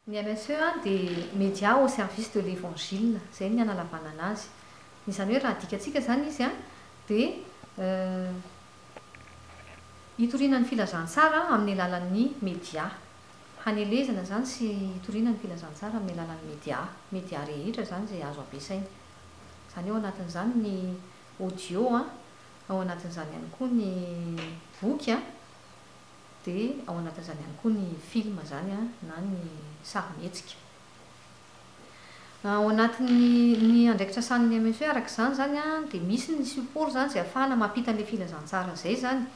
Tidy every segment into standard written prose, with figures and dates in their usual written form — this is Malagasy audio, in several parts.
Ny MSE dia Média au service de l'Evangile, izay ny hanalavana anazy. Izany hoe raha adikatsika izany izy dia hitoriana ny filazantsara amin'ny alalan'ny media. Hanelezana izany sy hitoriana ny filazantsara amin'ny alalan'ny media, media rehetra izany izay azo ampiasaina. Izany hoe ao anatin'izany ny audio, ao anatin'izany ihany koa ny boky. Dia ao anatin'izany ihany koa ny film izany na ny sarimihetsika. Ao anatin'ny ny andraikitra sahanin'ny MSE araka izany izany dia misy ny support izany izay ahafahana mampita an'ilay filazantsara izay izany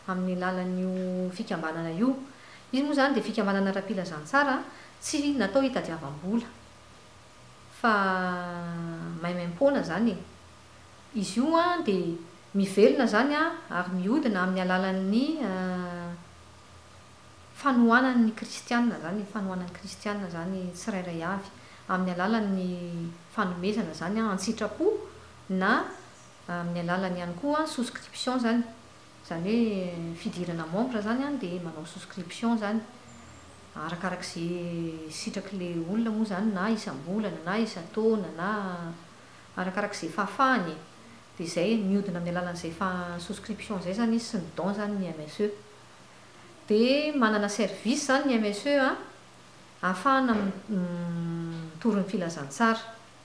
amin'ny alalan'io fikambanana io. Izy moa izany dia fikambanana ara-pilazantsara tsy natao hitadiavam-bola fa maimaim-poana izany e. Izy io dia mivelona izany ary mihodina amin'ny alalan'ny fanohanan'ny kristiana izany, fanohanan'ny kristiana izany tsirairay avy, amin'ny alalan'ny fanomezana izany an-tsitrapo na amin'ny alalan'ny ihany koa souscription izany, izany hoe fidirana membre izany dia manao souscription izany, arakarak'izay sitrak'ilay olona moa izany na isam-bolana na isan-taona na Arakarak'izay fahafahany e! Dia izay, mihodina amin'ny alalan'izay fa souscription izay izany izy sy ny don izany ny MSE. Dia manana service izany ny MSE a, ahafahana mitory ny filazantsara,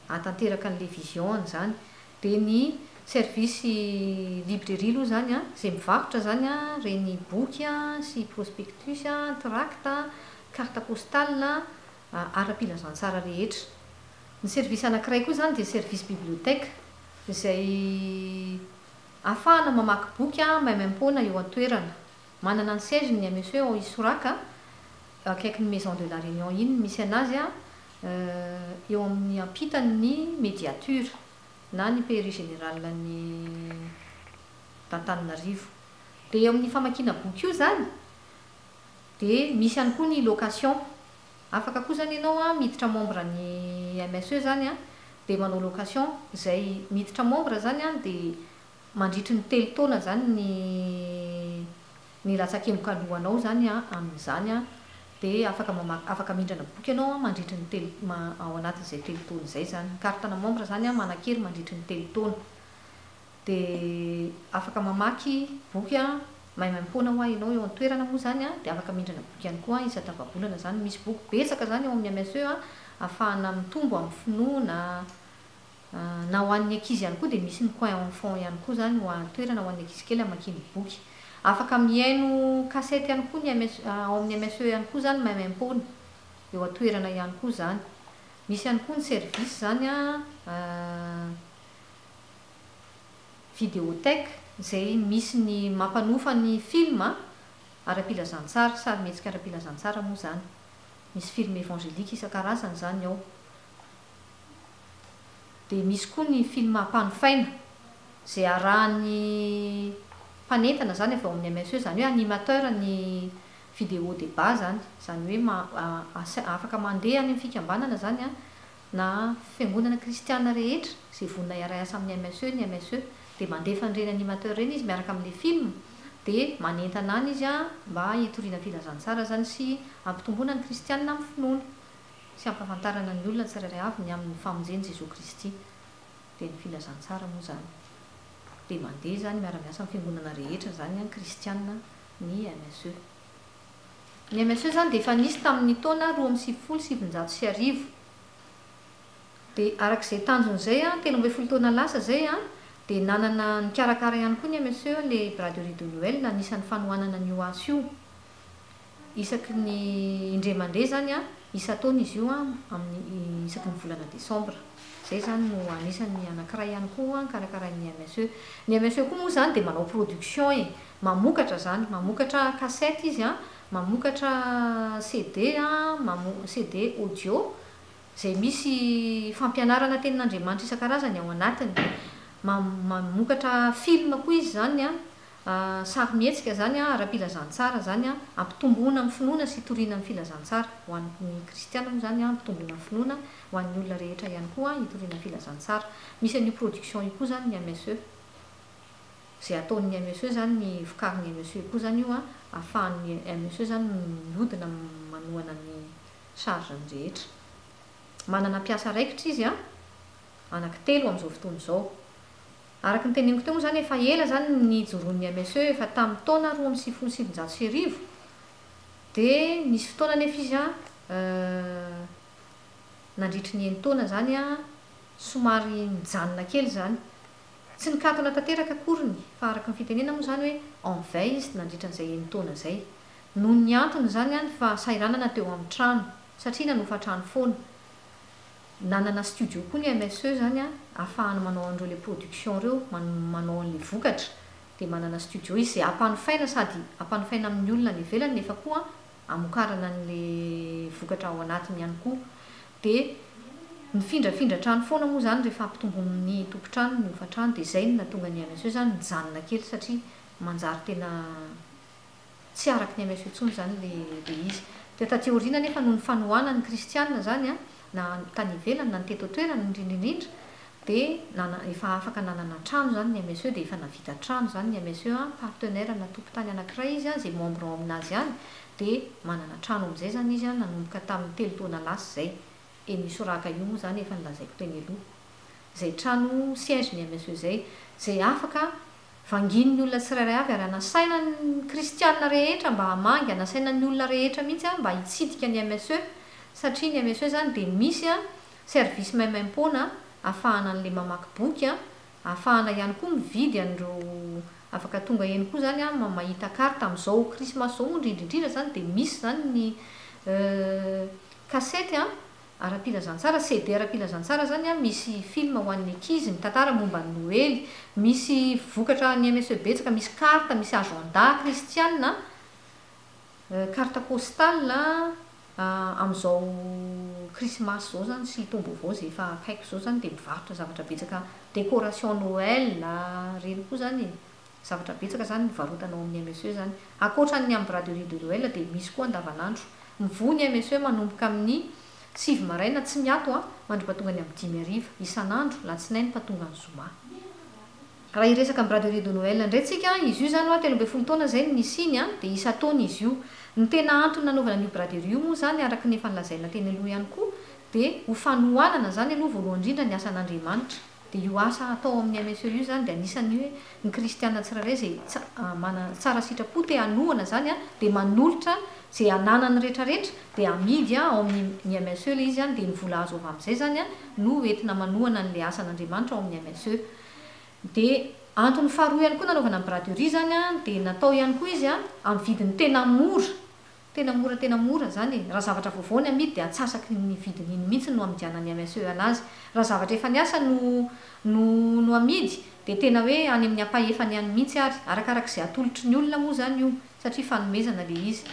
hahatanteraka an'ilay vision-ny izany. Dia ny service librairie aloha izany a, izay mivarotra izany a, ireny boky a, sy prospectus a, tract a, carte postale a, ara-pilazantsara rehetra. Ny service anankiray koa izany dia service bibliothèque izay ahafahana mamaky boky maimaimpoana eo an-toerana. Manana ny siège ny MSE ao Isoraka, akaikin'ny Maison de la Réunion iny no misy anazy, eo amin'ny ampitan'ny Médiature na ny Pairie Générale ny d'Antananarivo. Dia eo amin'ny famakiana boky io izany dia misy ihany koa ny location. Afaka koa zany ianao an miditra membre ny MSE zany an dia manao location, izay miditra membre zany an dia mandritry ny telo taona zany ny ny latsakemboka alohanao zany an amin'izany an dia afaka mamaky afaka mindrana boky ianao an mandritry ny telo ao anatin'izay telo taona izay zany, ny carte na membre zany an manan-kery mandritry ny telo taona. Dia afaka mamaky boky maimaimpoana hoa ianao eo an-toerana moa izany dia afaka mindrana boky ihany koa isan-tapa-bolana izany. Misy boky betsaka izany ao amin'ny MSE ahafahana mitombo amin'ny finoana. Na ho an'ny ankizy ihany koa dia misy ny coin enfant ihany koa izany ho an toerana ho an'ny ankizy kely hamakiany boky. Afaka mihaino cassette ihany koa ny MS ao amin'ny MSE ihany koa izany maimaimpoana eo an-toerana ihany koa izany. Misy ihany koa ny service izany Videothèque izay misy ny mampanofa ny film ara-pilazantsara, sarimihetsika ara-pilazantsara moa izany. Misy film évangélique isan-karazany izany ao. Dia misy koa ny film ampanofaina izay arahan'ny mpanentana izany avy ao amin'ny MSE, izany hoe animateur ny vidéo débat izany. Izany hoe afaka mandeha any amin'ny fikambanana izany na fiangonana kristiana rehetra izay vonona hiara-hiasa amin'ny MSE ny MSE dia mandefa an'ireny animateur ireny izy miaraka amin'ilay film dia manentana any izy mba hitoriana filazantsara izany sy hampitomboana ny kristiana amin'ny finoana sy hampahafantarana ny olona tsirairay avy ny amin'ny famonjen'i Jesoa Kristy dia ny filazantsara moa izany dia mandeha izany miara-miasa amin'ny fiangonana rehetra izany kristiana ny MSE. Ny MSE izany dia efa nisy tamin'ny taona 1992. Dia araka izay tanjona izay, 13 taona lasa izay, dia nanana nikarakara ihany koa ny MSE ilay braderie de Noël, anisan'ny fanohanana an'io asa io. Isaky ny indray mandeha izany, isan-taona izy io, amin'ny isaky ny volana desambra. Izay izany no anisan'ny anankiray ihany koa karakarain'ny MSE. Ny MSE koa moa izany dia manao production e. Mamokatra izany, mamokatra cassette izy an, mamokatra CD an, mamo- CD audio, izay misy fampianarana tenin'Andriamanitra isan-karazany ao anatiny. Mam- mamokatra film koa izy izany an, sarimihetsika izany an, ara-pilazantsara izany an, ampitomboina amin'ny finoana sy hitoriana ny filazantsara. Ho an'ny kristiana moa izany an, ampitomboina ny finoana, ho an'ny olona rehetra ihany koa hitoriana ny filazantsara. Misy an'io production io koa izany ny MSE. Izay ataon'ny MSE izany ny vokarin'ny MSE koa izany io an, ahafahan'ny MSE izany mihodina manohana ny. charge-ny rehetra. Manana mpiasa raikitra izy an, anankitelo amin'izao fotoana izao. Araka ny teneniko teo moa izany efa ela izany ny nijoroan'ny MSE, efa tamin'ny taona 1992, dia nisy fotoana anefa izy an, nandritry ny enin-taona izany an, somary nijanona kely izany. Tsy nikatona tanteraka akoriny, fa araka ny fitenenana moa izany hoe en veille izy nandritra an'izay enin-taona izay. Noho ny antony izany an, ny fahasahiranana teo amin'ny trano, satria nanofa trano foana. Nanana studio koa ny MSE izany an, ahafahany manao an'ireo ilay production ireo, manao an'ilay vokatra. Dia manana studio izy izay ampanofaina sady ampanofaina amin'ny olona any ivelany nefa koa hamokarana an'ilay vokatra ao anatiny ihany koa. Dia mifindrafindra trano foana moa izany rehefa ampitomboin'ny tompon-trano ny hofan-trano dia izay no nahatonga ny MSE izany nijanona kely satria manjary tena tsy araky ny MSE intsony izany ilay izy. Dia taty aoriana anefa noho ny fanohanan'ny kristiana izany an, na tany ivelany na ny teto an-toerana indrindra indrindra dia nana- efa afaka nanana trano izany ny MSE dia efa nahavita trano izany ny MSE an, partenaire na tompon-tany anankiray izy an, izay membre ao aminazy ihany dia manana trano amin'izay izany izy an, nanomboka tamin'ny telo taona lasa izay. Eny Isoraka io moa izany efa nolazaiko teny aloha. Izay trano siège ny MSE izay, izay afaka vangian'ny olona tsirairay avy ary anasaina ny kristiana rehetra mba hamangy, anasaina ny olona rehetra mihitsy an mba hitsidika ny MSE satria ny MSE izany dia misy an service maimaimpoana ahafahana an'ilay mamaky boky an, ahafahana ihany koa mividy an'ireo afaka tonga eny koa izany an mahita carte amin'izao krismasy izao moa indrindra indrindra izany dia misy izany ny kasety an Ara-pilazantsara, CD ara-pilazantsara izany an, misy film ho an'ny ankizy mitantara momba ny Noely, misy vokatra ny MSE betsaka, misy carte, misy agenda kristiana, carte postale amin'izao krismasy izao izany sy taom-baovao izay efa akaiky izao izany dia mivarotra zavatra betsaka, décoration Noël, ireny koa izany e. Zavatra betsaka izany ny varotana ao amin'ny MSE izany. Ankoatra ny amin'ny braderie de Noël dia misy koa andavanandro. Mivoha ny MSE manomboka amin'ny sivy maraina tsy miato an, mandra-pahatonga ny amin'ny dimy hariva, isan'andro, latsinainy fa tonga ny zoma. Raha hiresaka ny braderie de Noël indray tsika, izy io izany hoa 13 taona izay no nisiany an, dia isan-taona izy io. Ny tena antony nanaovana an'io braderie io moa izany araka ny efa nolazaina teny aloha ihany koa dia ho fanohanana izany aloha voalohany indrindra ny asan'Andriamanitra. Dia io asa atao ao amin'ny MSE io izany dia anisan'ny hoe ny kristiana tsirairay izay manana tsara sitrapo te hanohana izany dia manolotra izay ananany retraretra dia amidy ao amin'ny ny MSE ilay izy dia ny vola azo avy amin'izay izany no entina manohana an'ilay asan'Andriamanitra ao amin'ny MSE. Dia antony faharoa ihany koa nanaovana ny braderie izany dia natao ihany koa izy amin'ny vidiny tena mora Tena mora tena mora zany e! Raha zavatra vaovao ny amidy dia antsasaky ny vidin'iny mihitsy no amidianan'ny MSE anazy. Raha zavatra efa niasa no no no amidy dia tena hoe any amin'ny ampahefany any mihitsy ary. Arakarak'izay atolotry ny olona moa zany io satria fanomezana le izy.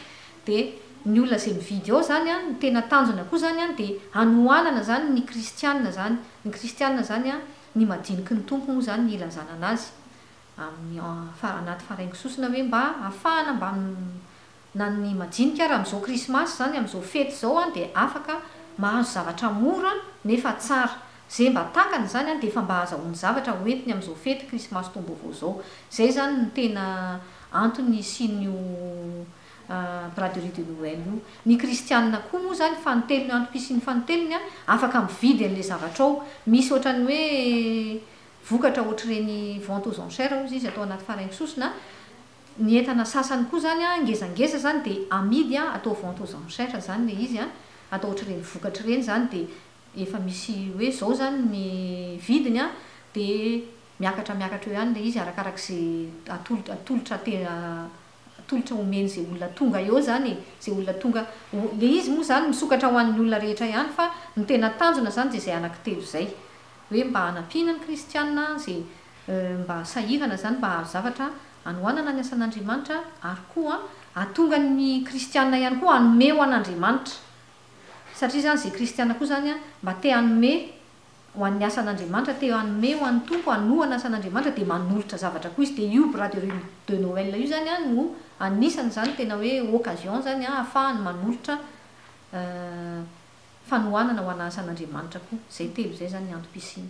Dia ny olona izay mividy ao zany an, ny tena tanjona koa zany an dia hanohanana zany ny kristiana zany. Ny kristiana zany an, ny madiniky ny Tompo moa zany ny ilazana anazy amin'ny anaty faraingo sosona hoe mba hahafahana mba Na ny madinika ary amin'izao krismasy izany, amin'izao fety izao an, dia afaka mahazo zavatra mora nefa tsara. Izay mba takany izany an, dia efa mba ahazahoany zavatra ho entiny amin'izao fety krismasy taom-baovao izao. Izay izany no tena antony hisian'io braderie de Noël io. Ny kristianina koa moa izany, fanintelony, antom-pisian'ny fanintelony an, afaka mividy an'ilay zavatra ao. Misy ohatran'ny hoe vokatra ohatr'ireny vente aux enchères hozy izy atao anaty faraingo sosona, Ny entana sasany koa zany an, ngezangeza zany dia amidy an, atao vente aux enchères zany le izy an, atao ohatr'ireny vokatra ireny zany dia efa misy hoe zao zany ny vidiny an, dia miakatra miakatra eo ihany le izy arakarak'izay atolotra atolotra te atolotra omen'izay olona tonga eo zany e, izay olona tonga, le izy moa zany misokatra ho an'ny olona rehetra ihany fa ny tena tanjona zany dia izay anankitelo izay, hoe mba hanampiana ny kristiana izay mba sahirana izany mba hahazo zavatra hanohanana ny asan'Andriamanitra ary koa hahatonga ny kristiana ihany koa hanome ho an'Andriamanitra. Satria izany izay kristiana koa izany mba te hanome ho an'ny asan'Andriamanitra, te hanome ho an'ny Tompo, hanohana asan'Andriamanitra dia manolotra zavatra koa izy. Dia io braderie de Noël io izany no anisany izany tena hoe occasion izany ahafahany manolotra fanohanana ho an'asan'Andriamanitra koa. Izay telo izay izany ny antom-pisiany.